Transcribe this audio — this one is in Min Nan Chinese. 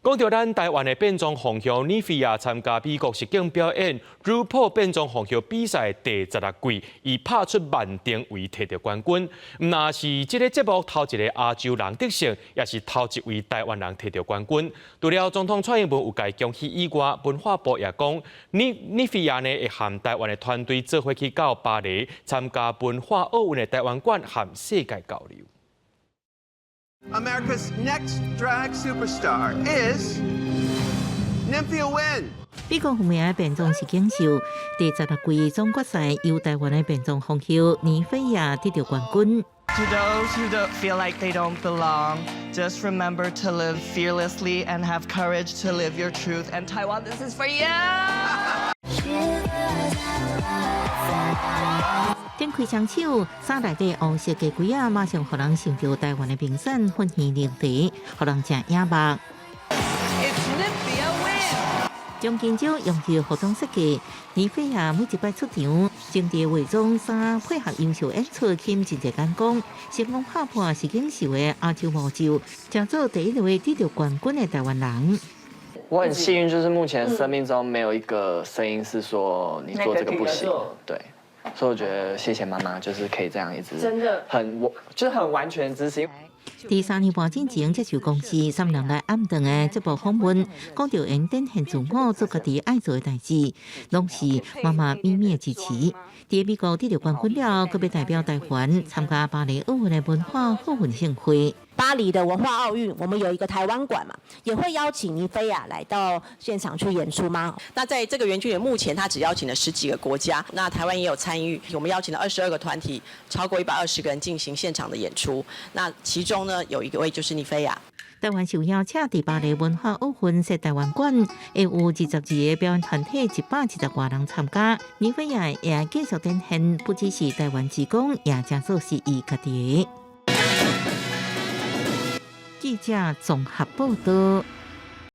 講到咱台灣的變裝皇后妮菲亞參加美國實境表演 RuPaul 變裝皇后比賽第16季，伊拍出慢定位提著冠軍。毋但是這個節目頭一個亞洲人得勝，也是頭一位台灣人提著冠軍。除了總統蔡英文有共恭喜以外，文化部也講，妮菲亞呢會和台灣的團隊做伙去到巴黎參加文化奧運的台灣館和世界交流。 America's next drag superstar is Nymphia Wind。美國著名的變裝實境秀第16季總決賽，由台灣的變裝皇后妮菲亞得著冠軍。 To those who don't feel like they don't belong, just remember to live fearlessly and have courage to live your truth. And Taiwan, this is for you. 展開雙手，衫內底烏色嘅櫃仔，馬上予人想著台灣的名產粉圓奶茶，予人誠眼目。將金蕉用於服裝設計，妮菲亞每一擺出場，精緻化妝衫配合優秀演出，吸引真濟眼光，成功拍破實境秀的亞洲魔咒，成做第一位得著冠軍的台灣人。我很幸運，就是目前生命中沒有一個聲音是說你做這個不行，對。所以我覺得謝謝媽媽，就是可以這樣一直真的很我就是很完全支持。佇3年半進前接受公視三人來暗頓的節目訪問，講著𪜶展現自我做家己愛做的代誌，攏是媽媽秘密的支持。佇美國得著冠軍了，閣欲代表台灣參加巴黎奧運的文化奧運盛會。巴黎的文化奧運，我們有一個台灣館嘛，也會邀請妮菲亞來到現場去演出嗎？那在這個園區裡，目前他只邀請了十幾個國家，那台灣也有參與，我們邀請了22個團體，超過120個人進行現場的演出。那其中呢，有一位就是妮菲亞。台灣受邀請佇巴黎文化奧運設台灣館，會有22個表演團體，120外人參加。妮菲亞也繼續展現，不只是台灣之光，也誠做是伊家己的。記者綜合報道。